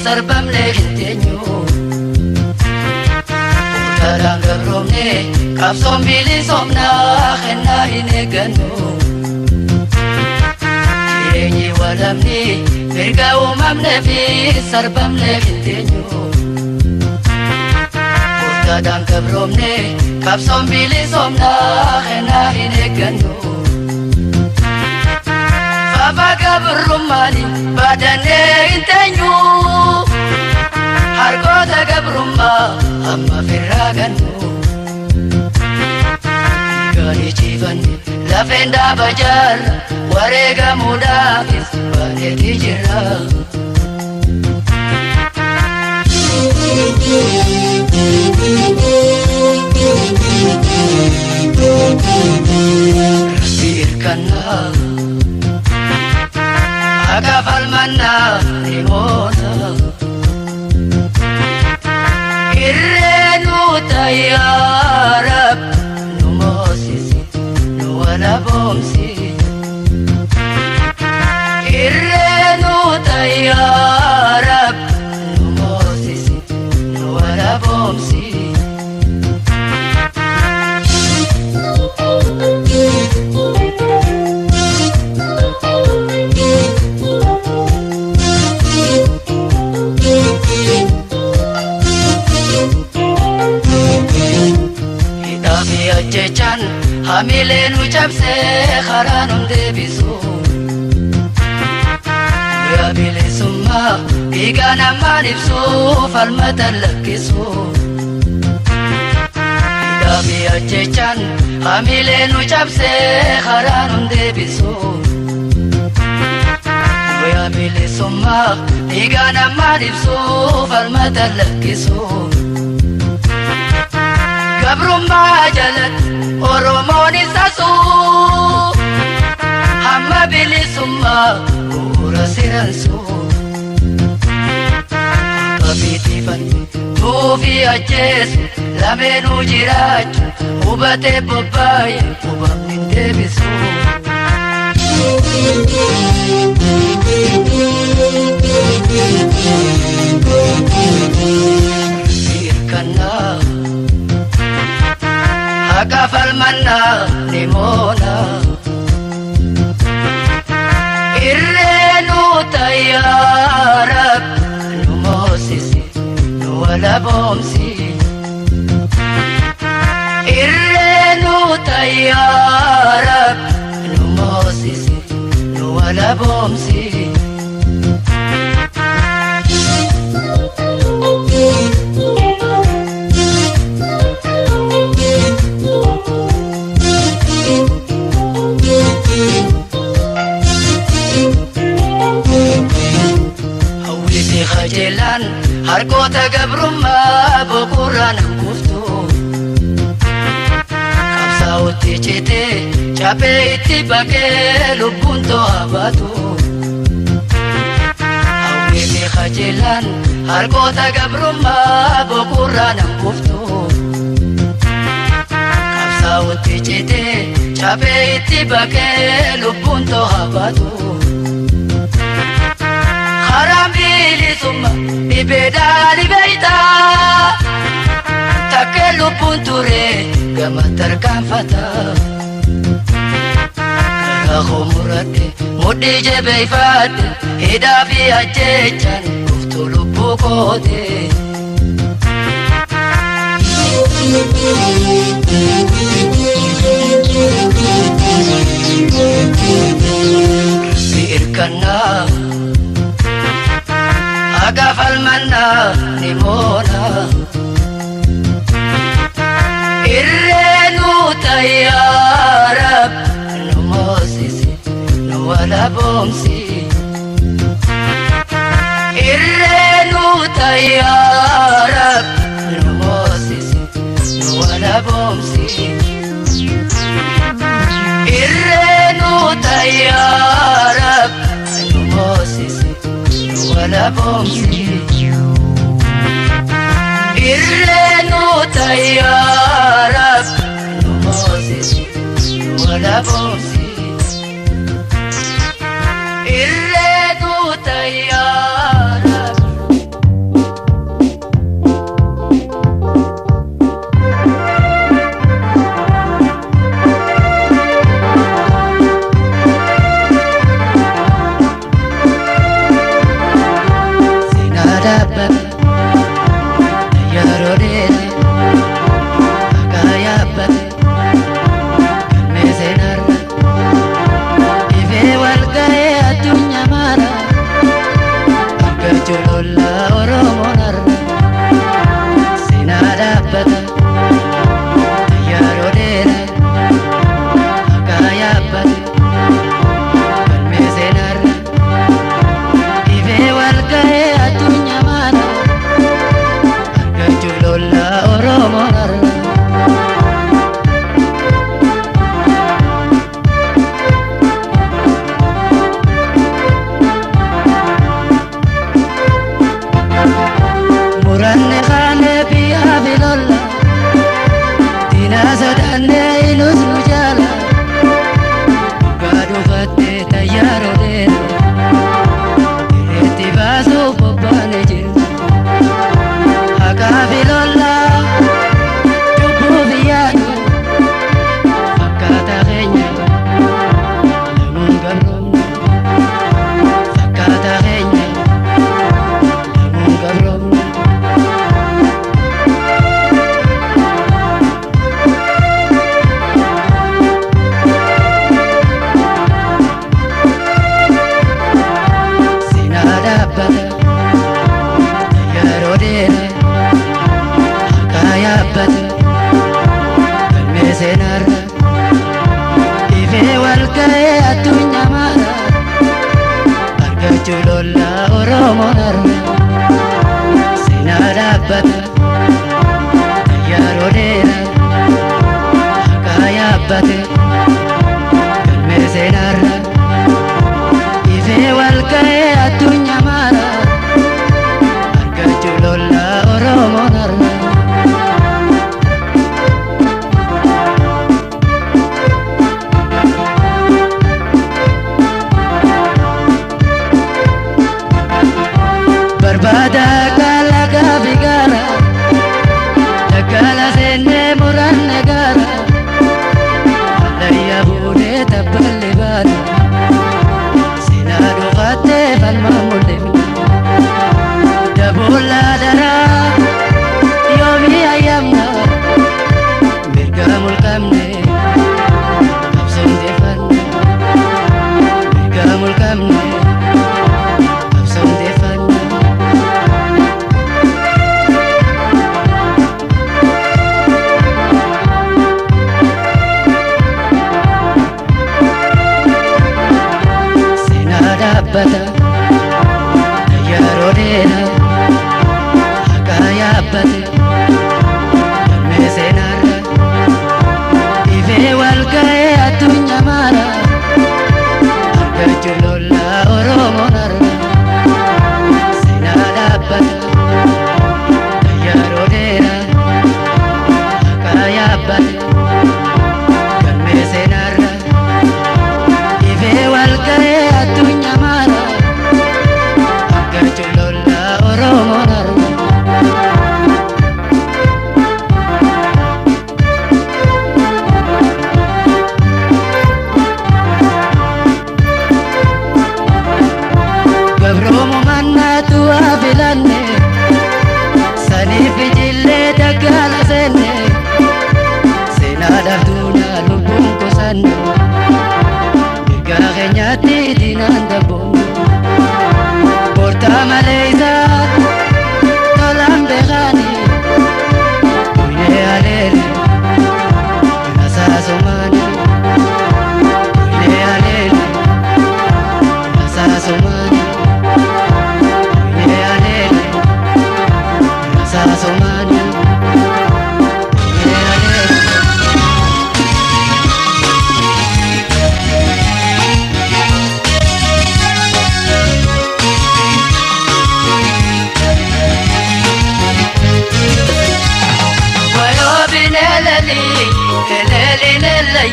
sarbamne hin teenyu. Murtaadhaan gabroomne qabsoon bilisoomnaa kennaa hin eeggannu. Jireenyi walamni mirga uumamnee fi sarbamne hin teenyu. Murtaadhaan gabroomne qabsoon bilisoomnaa kennaa hin eeggannu. Fafa gabrummaani baadannee hin teenyu. Harkoota gabrummaa amma firraa gannu. Dhiigaan ciifanne lafeen dhaaba jaarra wareegamuudhaafis baaneeti jirra. Rabbi hirkannaa akka falmannaa ni moona. Irree nu ta'aa Rab nu moosisi nu walaboomsi. Irree nu ta'aa Rab nu moosisi nu walaboomsi. Hidhaa fi ajjechaan hamilee nu cabsee karaa nu deebisu. Guyyaa bilisummaa dhiigaa namaan ibsu falmata lakkisu. Hidhaa fi ajjechaan hamilee nu cabsee karaa nu deebisu. Guyyaa bilisummaa dhiigaa namaan ibsu falmata lakkisu. Gabrummaa jalatti Oromoon isa suu hamma bilisummaa bu'uura siransu. Akka fiitifanne tuufii ajjeesu lameenuu jiraachu hubatee bobbaaye hubamni hin deebisu. Hirkannaa haqa falmannaa ni moona. Irree nu ta'aa Rab nu moosisi nu walaboomsi. Irree nu ta'aa Rab nu moosisi nu walaboomsi. Hawwiti qajeelaan harkoota gabrummaa boqorraan hanquftu. Qabsaa'otti citee caphee itti baqee lubbuun to'aa baatu. Hawwiti qajeelaan harkoota gabrummaa boqorraan hanquftu. Qabsaa'otti citee caphee itti baqee lubbuun to'aa baatu. Karaan bilisummaa dhibeedhaan dhibeeytaa takkee lubbuun ture gama tarkaanfata. Karaa koo muradhe mudhii jabeeffadhe hidhaa fi ajjechaan dhuftu lubbuu koote. Rabbi hirkannaa haqa falmannaa ni moona. Irree nu ta'aa Rab nu moosisi nu walaboomsi. Irree nu ta'aa Rab nu moosisi nu walaboomsi. Irree nu ta'aa Rab nu moosisi nu walaboomsi. Irree nu ta'aa Rab nu moosisi nu walaboomsi. Irree nu ta'aa Rab.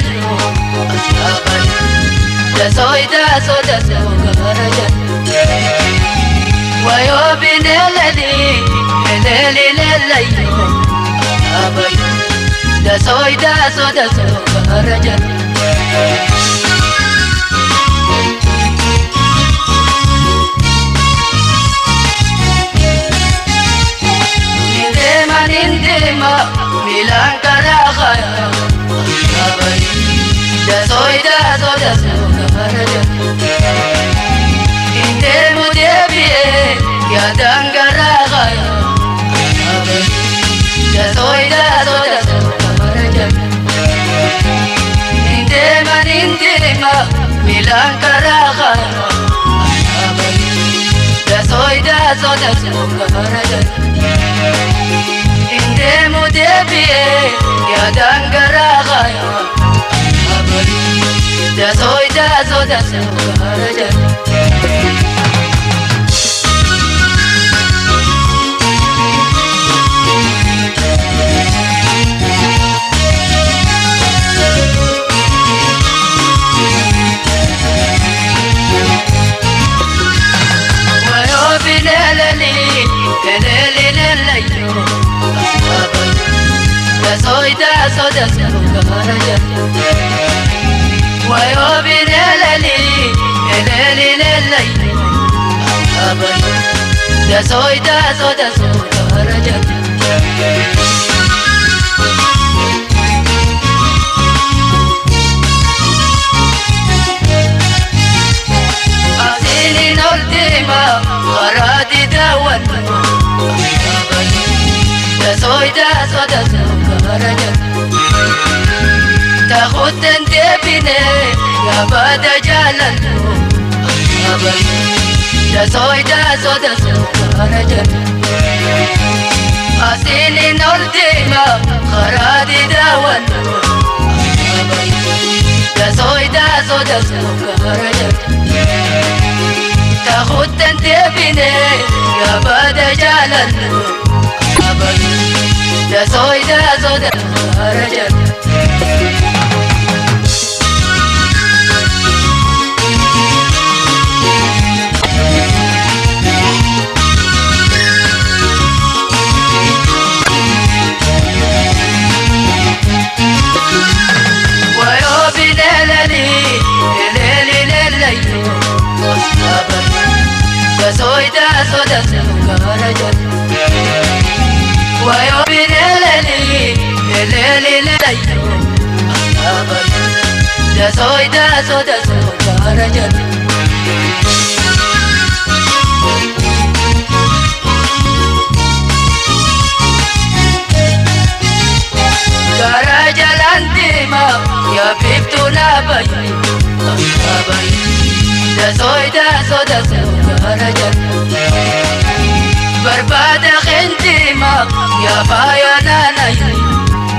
lelelayyo asyaabay Dasoo dasoo dasoo gaara jala Wayoo bineleli leleli lelayo asyaabay Dasoo dasoo dasoo gaara jala Nindema nindema milan karaa asyaabay Dasoo dasoo dasoo gaara jala Indemu deebi'ee yaadaan garaa gaaya Dasoo dasoo dasoo gaara jala Nindema nindema milan karaa gaaya Dasoo dasoo dasoo gaara jala Indemu deebi'ee yaadaan garaa gaaya Dasoo dasoo dasoo gaara jala Wayoo bineleli leleli lelayo asyaabay Dasoo dasoo dasoo gaara jala Wayoo bineleli leleli lelayo asyaabay Dasoo dasoo dasoo gaara jala Asiin ol deema karaa daawwatu Dasoo dasoo dasoo gaara jala Tahuuteen deebinee yaabada jaalallu Dasoo dasoo dasoo gaara jala Asiin ol deema karaa daawwatu Dasoo dasoo dasoo gaara jala Tahuuteen deebinee yaabada jaalallu Dasoo dasoo dasoo gaara jala Wayoo bineleli leleli lelayo asyaabay Dasoo dasoo dasoo gaara jala Wayoo bineleli leleli lelayo asyaabay Dasoo dasoo dasoo gaara jala Gaara jalaan deema yaa biiftuu naabayi asyaabay Dasoo dasoo dasoo gaara jala Barbaada qeendeema yaa faaya naanayi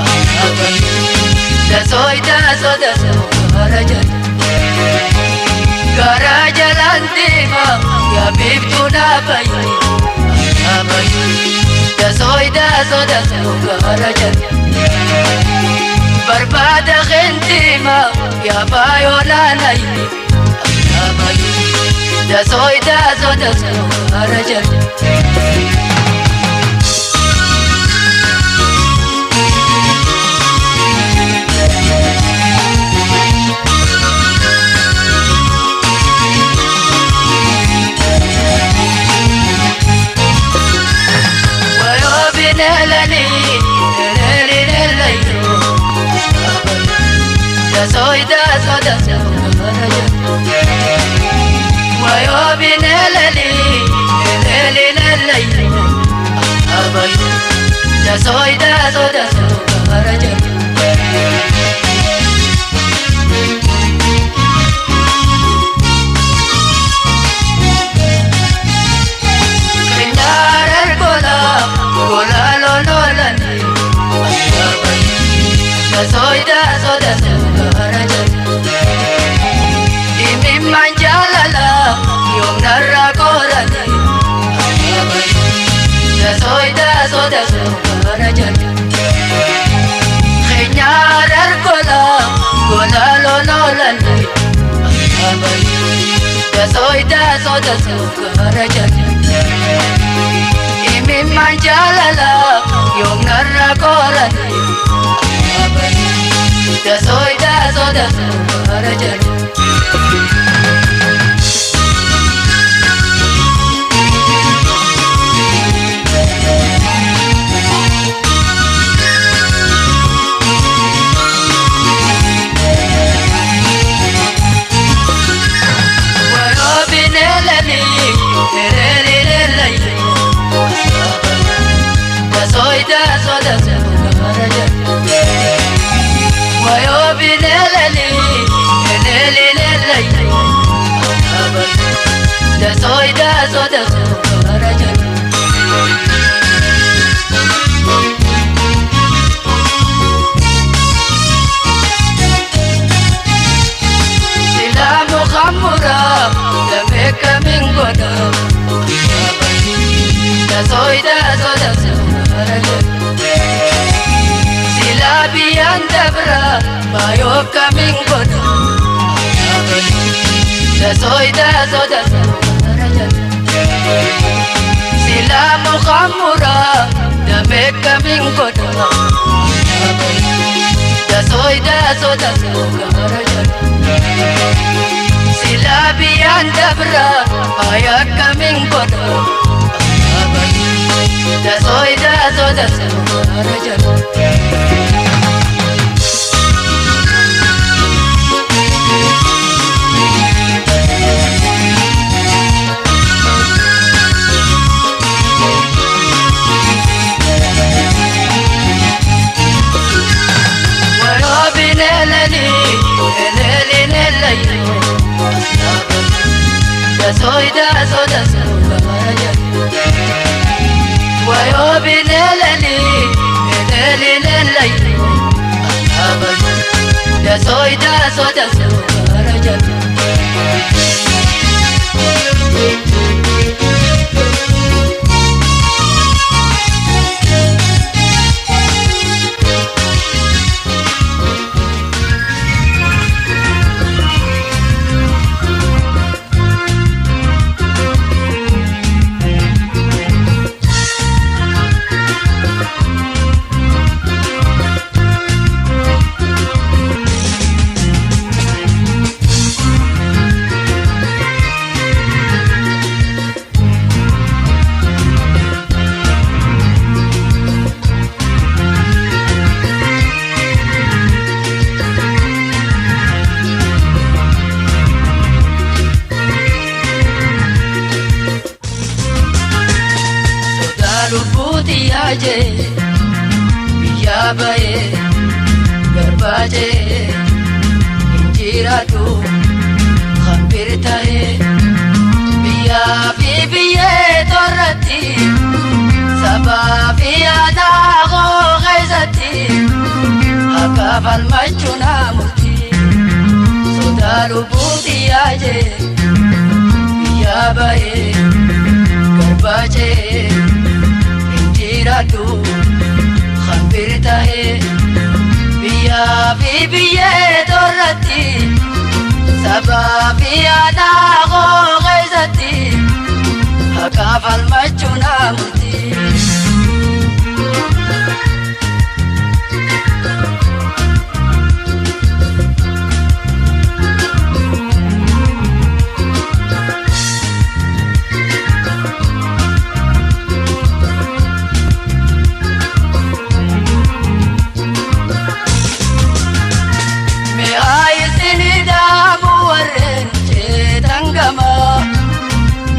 asyaabay Dasoo dasoo dasoo gaara jala Gaara jalaan deema yaa biiftuu naabayi asyaabay Dasoo dasoo dasoo gaara jala Barbaada qeendeema yaa faaya naanayi asyaabay Dasoo dasoo dasoo gaara jala Wayoo bineleli leleli lelayo asyaabay Dasoo dasoo dasoo gaara jala Wayoo bineleli leleli lelayo asyaabay Dasoo dasoo dasoo gaara jala Kinaarar gola gola lololani asyaabay Dasoo dasoo dasoo gaara jala Imimmaan jaalala yoom narra korani asyaabay Dasoo dasoo dasoo gaara jala Kinaarar gola Walaloololani Dasoi daso daso gara Imimman jaalala yoom narra korani Dasoi daso daso gara Sila mukhamura dame kaming goda Dasoy daso daso Sila biyan dabra ayak kaming goda Dasoy daso daso Dasoy daso daso Dasoy daso daso Biyya baye garbaje injiratu khambir tahe biyya fi biyye torati saba fi aadaa keessatti akka falmachuun murtii sodaa lubbuuti yaaje biyya baye garbaje injiratu khambir tahe biyya fi biyye torati saba fi aadaa keessatti akka falmachuun murtii.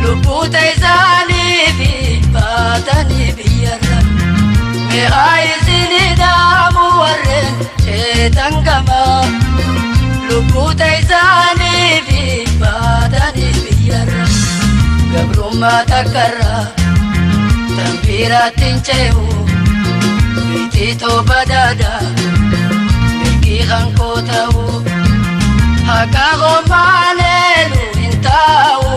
Lubbuuta isaanii fi baatanii biyyarra mi'aa isinii dhaamu warreen ceetan gama. Lubbuuta isaanii fi baatanii biyyarra gabrummaa takkarra tan biraatti hin ce'u biitii tooba daadaa mirgii hankoo ta'u haqa homaaleelu hin taa'u.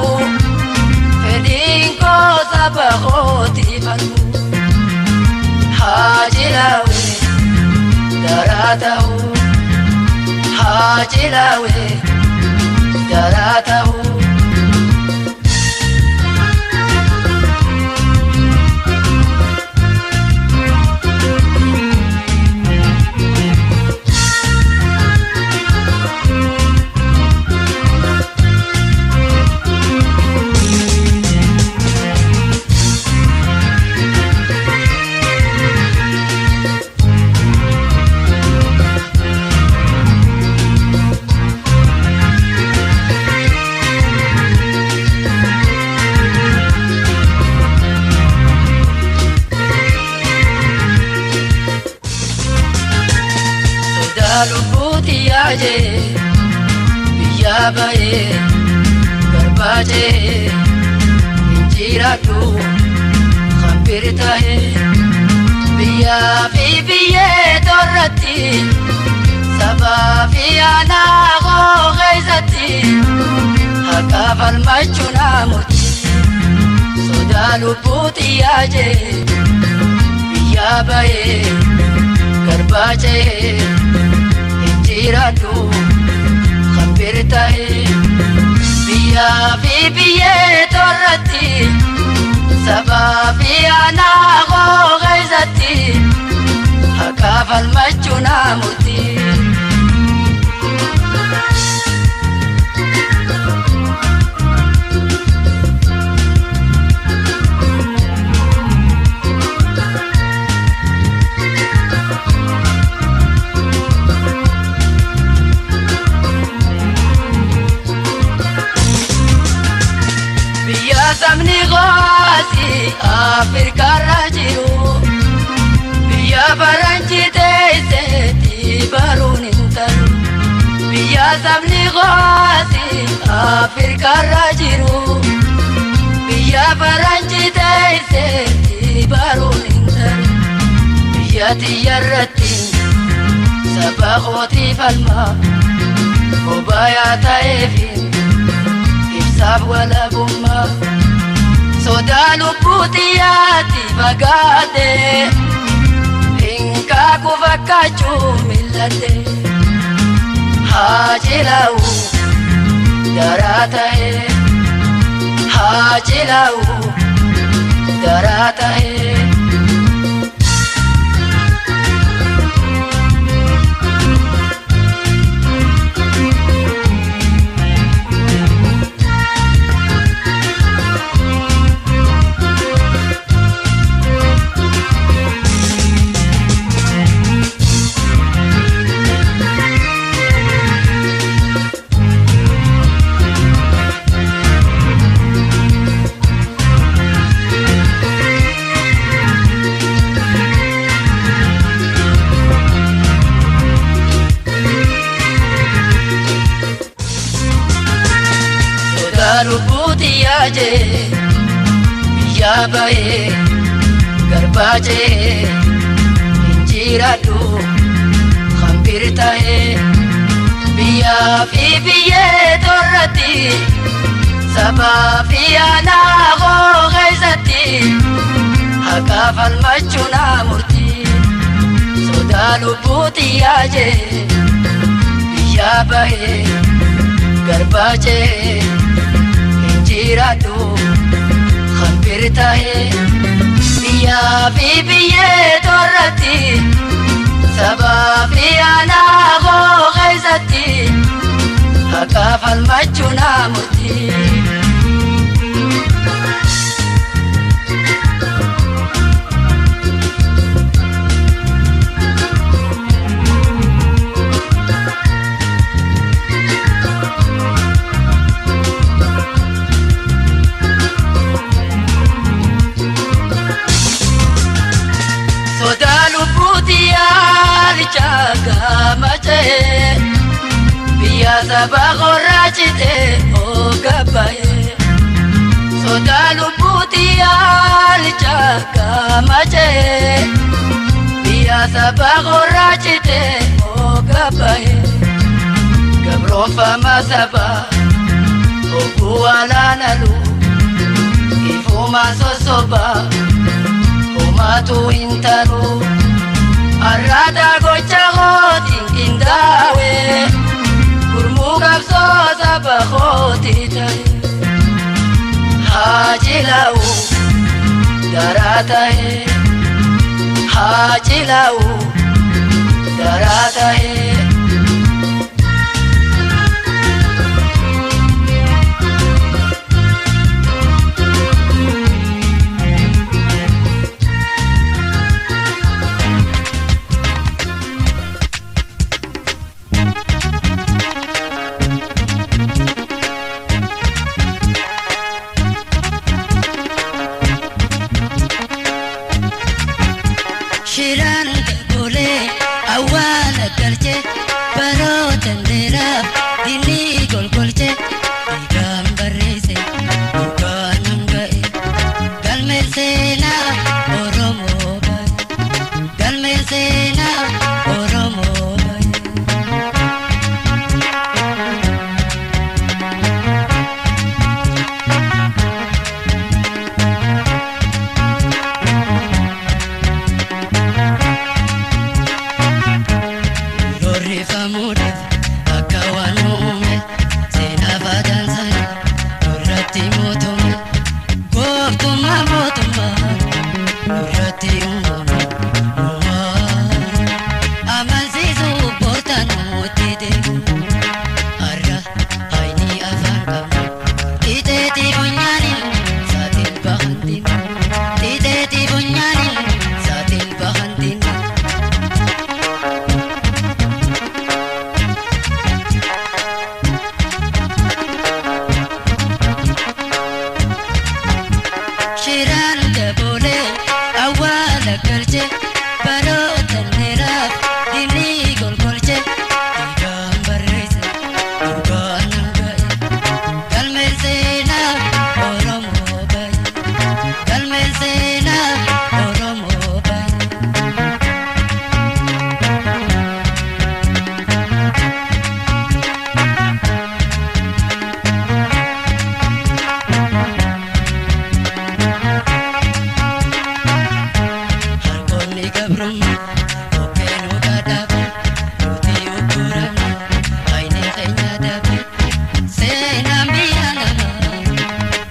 Fedhiin saba kootii falmu haa jiraawe daraa ta'u Haa cilaawee daraa ta'uu. Sodaa lubbuuti yaajee biyyaa ba'ee garbaajee injiraadhu hambir ta'ee biyyaa fi biyyee torratti sabaa fi aanaa koo keessatti haqa falmachuu naa murti. Sodaa lubbuuti yaajee biyyaa ba'ee garbaajee injiraadhu hambir ta'ee biyyaa fi biyyee torratti sabaa fi aanaa koo keessatti haqa falmachuu naa murti. Biyya sabni gooti Afrikaarra jiru biyya faranjii teesseetti baruun hin talu. Biyya sabni gooti Afrikaarra jiru biyya faranjii teesseetti baruun hin talu. Biyya tiyyarratti saba kootii falma bobaayaa ta'eefi ibsaaf walabummaa. Sodaa lubbuuti yaatti fagaate hin kaaku fakkaachuu mil'ate. Haa cilaa'u daraa ta'e haa cilaa'u daraa ta'e. Sodaa lubbuuti yaajee biyyaa ba'ee garbaajee injiraadhu hambir ta'ee biyyaa fi biyyee torratti sabaa fi aanaa koo keessatti haqa falmachuu naa murti. Sodaa lubbuuti yaajee biyyaa ba'ee garbaajee injiraadhu hambir ta'ee biyyaa fi biyyee torratti sabaa fi aanaa koo keessatti haqa falmachuu naa murti. Sodaa lubbuuti yaalicha gama ce'ee biyya saba qorraachitee oogabbaa'ee. Sodaa lubbuuti yaalicha gama ce'ee biyya saba qorraachitee oogabbaa'ee. Gabroonfama saba obbuu alaanalu ifuma sosoba. Homaatu hin taru arraata gocha kootiin qindaa'e. mootii ta'e. Haa cilaa'u daraa ta'e, haa cilaa'u daraa ta'e. Shiraan golee awwaala galchee baroota dheeraaf diinni golgolchee dhiigaan barreesse dhugaan hanga'e galmeen seenaa Oromoo bahe, galmeen seenaa Oromoo bahe. Rorrifamuudhaaf akka waan uume seenaa fatansaanii nurratti mootummaa gooftummaa mootummaa nurratti uumame uumaa amansiisuu boortaan nutti deemu har'a hayni afaan qabnu ixeetii funyaaniin saatiin bahantiin ixeetii funyaaniin saatiin bahantiin. Shiraan daboolee awwaala galchee baroota dheeraaf diinni golgolchee dhiigaan barreesse dhugaan hanga'e galmeen seenaa Oromoo bahe, galmeen seenaa Oromoo bahe. Harkoonni gabrummaa kopheen dhadhaabe nuti ukkuramne hayni keenya dabe seenaan biyya namaa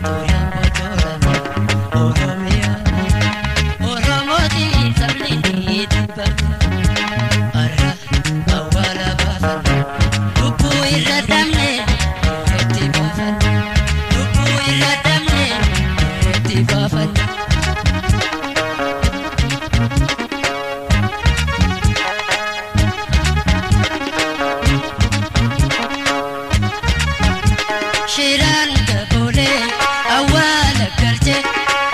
tolaan bocoorame Oromiyaa Oromootiin sabni ni dhibbame har'a awwaala baafanne lubbuu irra dhabne irratti baafanne lubbuu irra dhabne irratti baafanne. Shiraan daboolee awwaala galchee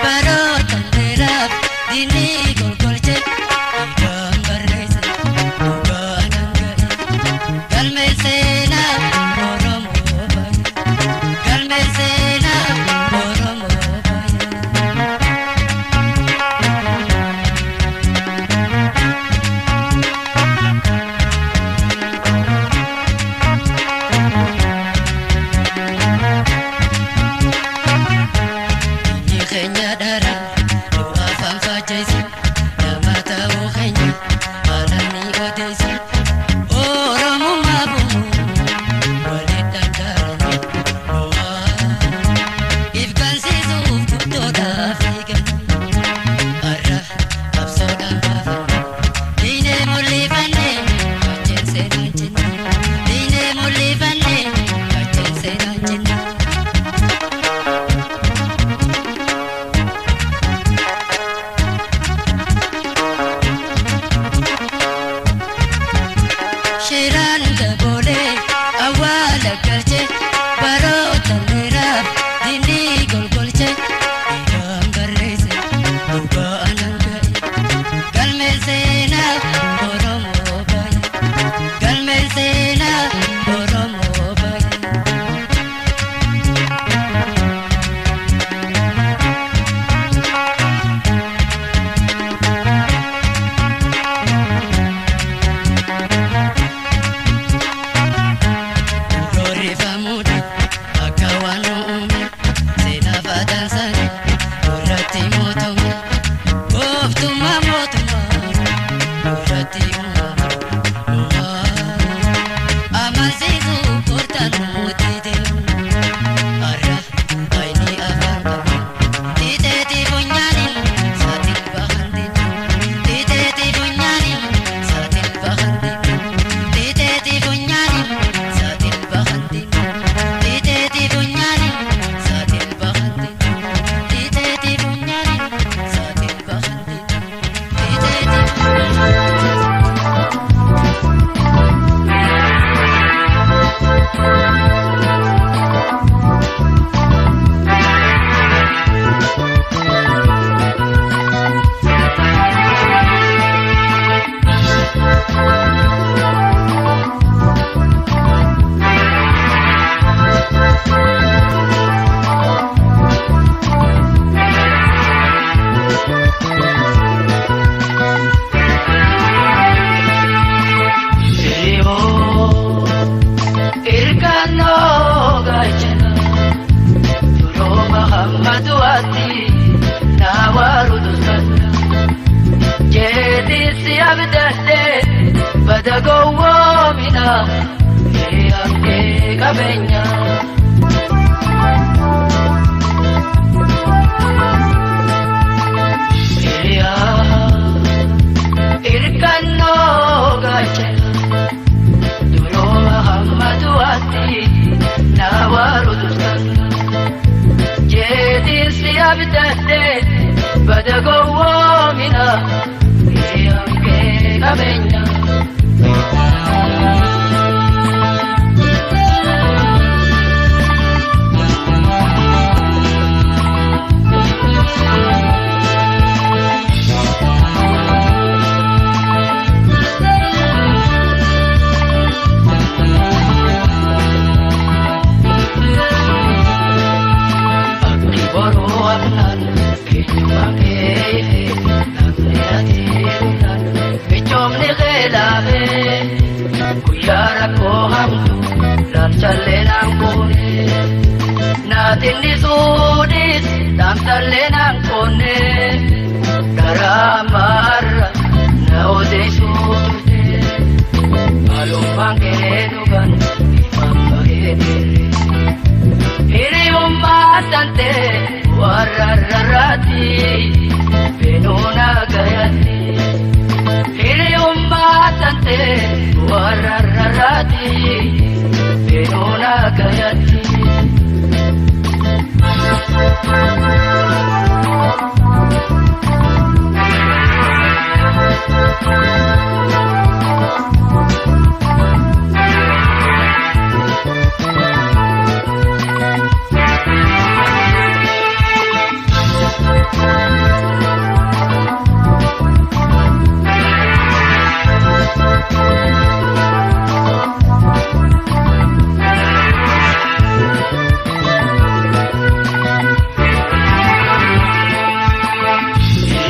baroota dheeraaf diinni golgolchee dhiigaan barreesse dhugaan hanga'e galmeen seenaa Oromoo bahe, galmeen seenaa Oromoo bahe. Inni keenya dara nu afaan faajjeessa nama ta'uu keenya haala ni odeessa Oromummaa bu'u waliin dhangala'u nuwaa ifkaansiisuuf guddoodhaaf eegan har'a qabsoodhaan baafanne diinee mul'ifanne kacheen seenaan jenna diinee mul'ifanne kacheen seenaan jenna. Shiraan daboolee awwaala galchee baroota dheeraaf diinni golgolchee dhiigaan barreesse dhugaan hanga'e galmeen seenaa Oromoo bahe, galmeen seenaa Oromoo bahe. Rorrifamuudhaaf akka waan uume seenaa fatansaanii nurratti mootummaa gooftummaa mootummaa nurratti uumame uumaa amansiisuu koortaan nuti deemu. Jeetii si abdadhe bada gowwoomina hiriyaan kee qabeenya. Hiriyaa irkannoo gaachana durooma hamma du'aatti na waaru duskana. Jeetii si abdadhe bada gowwoomina hiriyaan kee qabeenya. Akki boruu afnaan eenyummaa kee ife namni ati dhumnaan michoomni kee laafee guyyaa rakkoo hamtu laalchallee naan koone naatinni suudhis dhaamsallee naan koonne dharaa ammaarra na odeessuu turte maalummaan kee dhugan ifaan bahee deere. Hiriyummaa tantee warra rarraati beenuuna gayatti. Hiriyummaa tantee warra rarraati beenuuna gayatti.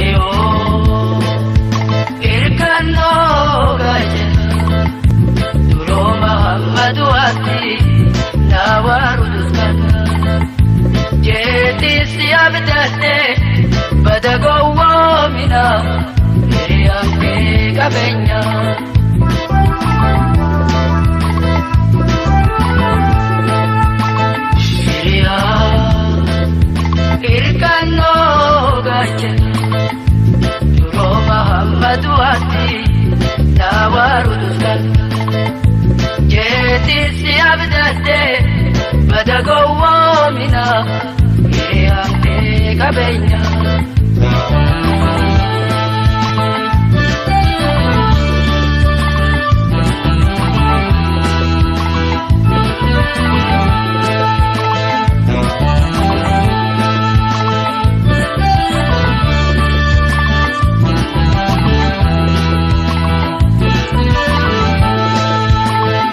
Hiriyoo irkannoo gaachana durooma hamma du'aatti na waaru duskana. Jeetii si abdadhe bada gowwoomina hiriyaan kee qabeenya. Hiriyaa irkannoo gaachana durooma hamma du'aatti na waaru duskana. Jeetii si abdadhe bada gowwoomina hiriyaan kee qabeenya.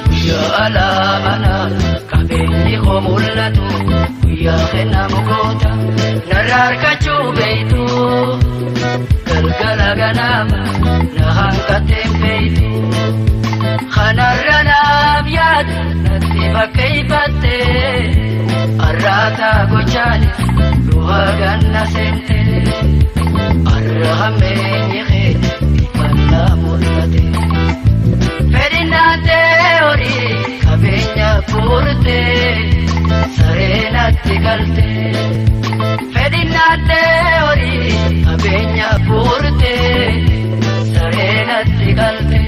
Guyyaa alaa mana qabeenyi koo mul'atu guyyaa kennamu goota narra harkachuu beeytu galgala ganama na hanqateen beeytu kanarra naaf yaadu natti bakkeeyfatte arraataa gochaanis du'a ganna seente arra hammeenyi kee ifannaa mul'ate. Fedhinnaatee horii qabeenya fuurtee sareenatti galtee. Fedhinnaatee horii qabeenya fuurtee sareenatti galtee.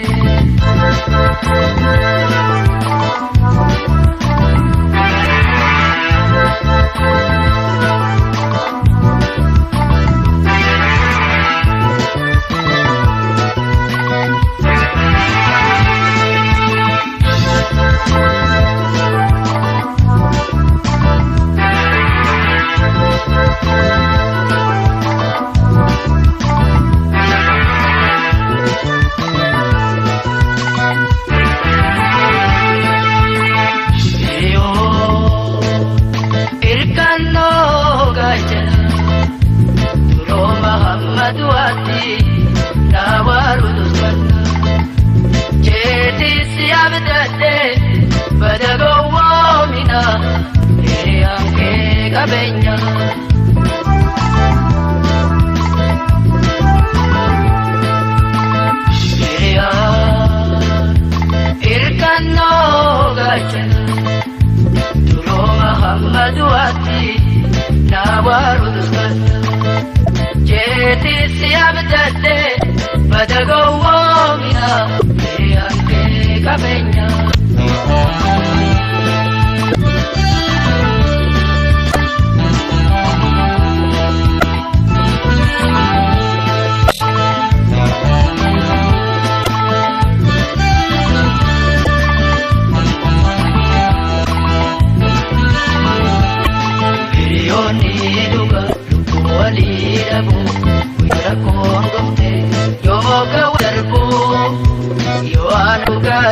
Hiriyoo irkannoo gaachana durooma hamma du'aatti na waaru duskana. Jeetii si abdadhe bada gowwoomina hiriyaan kee qabeenya.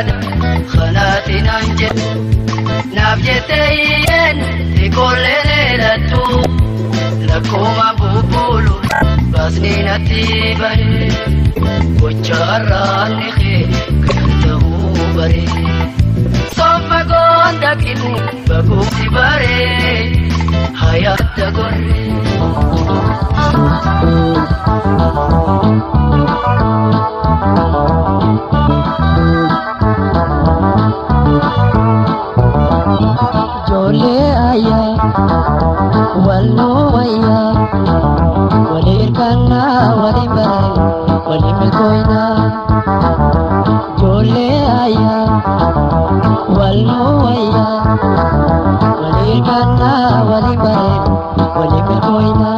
barbaada kanaati naan jedhe naaf jettee iyyeen xiqqoollee leelattu lakkooma bubbuulu baasni natti bahe gocha har'aanni kee kan ta'uu bare somma goonda qinu baguusi bare hayatta gorre. Ijoollee ayyaa walloo wayyaa walii hirkannaa waliin baree waliin milkooynaa. Ijoollee ayyaa walloo wayyaa walii hirkannaa waliin baree waliin milkooynaa.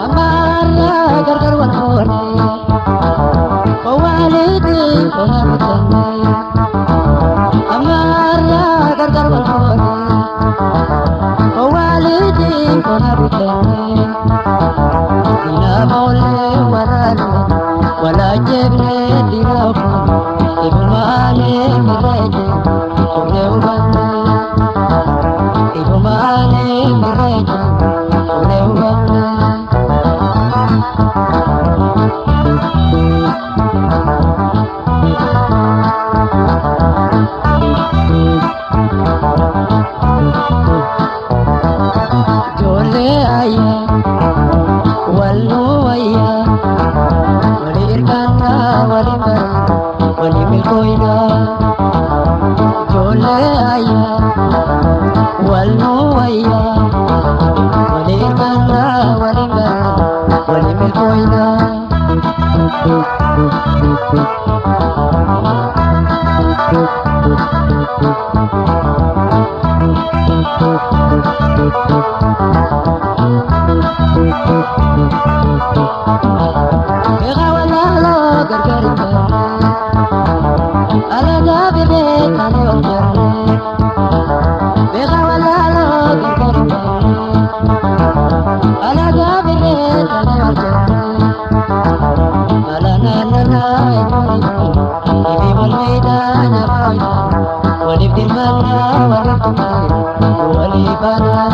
Ammaarraa gargar wal foone owwaaliitiin qoma guutanne. Ammaarraa gargar wal foone owwaaliitiin qoma guutanne. Diina boollee waraanne walaajjeefne dhiira ofuun ifumaanee mirreeje turre hubanne. Ifumaanee mirreeje turre hubanne. Ijoollee ayyaa walloo wayyaa walii hirkannaa walii baree walii milkooynaa. Ijoollee ayyaa walloo wayyaa walii hirkannaa walii baree walii milkooynaa. Beekaa walaaloo gargar hin baane alagaa birree taanee wal jarree. Beekaa walaaloo gargar hin baane alagaa birree taanee wal jarree. Waliif dirmannaa waliif tumnee walii baanaa.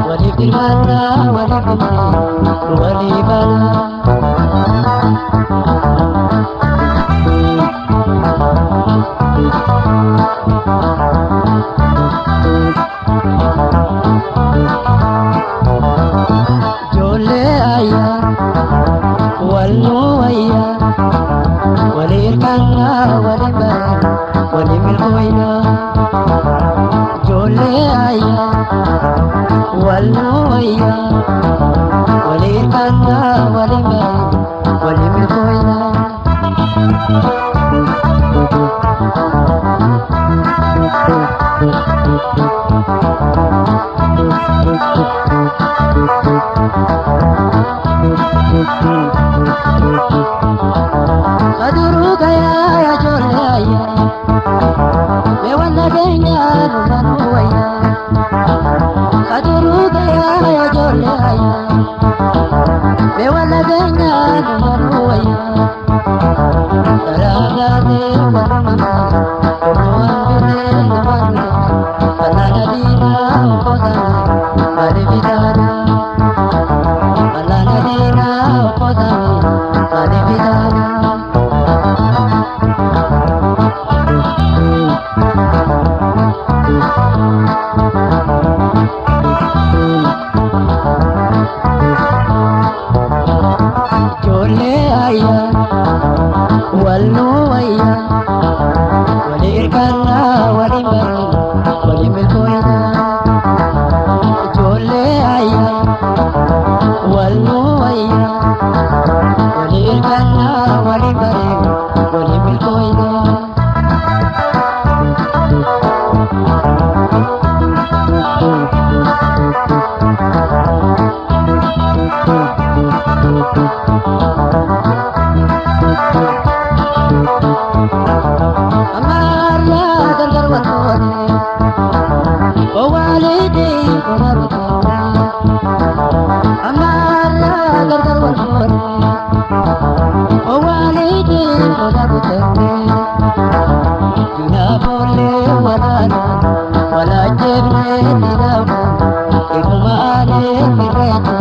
Waliif dirmannaa waliif tumnee walii baanaa. Ijoollee ayyaa walloo wayyaa walii hirkannaa walii baree walii milkooynaa. Ijoollee ayyaa walloo wayyaa walii hirkannaa walii baree walii milkooynaa. Kaduruu gayaa yaa ijoollee ayyaa mee wanna keenyaa numanuu wayyaa. Kaduruu gayaa yaa ijoollee ayyaa mee wanna keenyaa numanuu wayyaa. Daraaraatee waluma ormaan bitee namaan Banana diinaa okkotame maaliif itaana? Banana diinaa okkotame maaliif itaana? Ijoollee ayyaa walloo wayyaa walii hirkannaa walii baree walii milkooynaa. Ijoollee ayyaa walloo wayyaa walii hirkannaa walii baree walii milkooynaa. Ona kutatte Dina bolle walaana walaajjenne dinamu Ikumaane irreetu.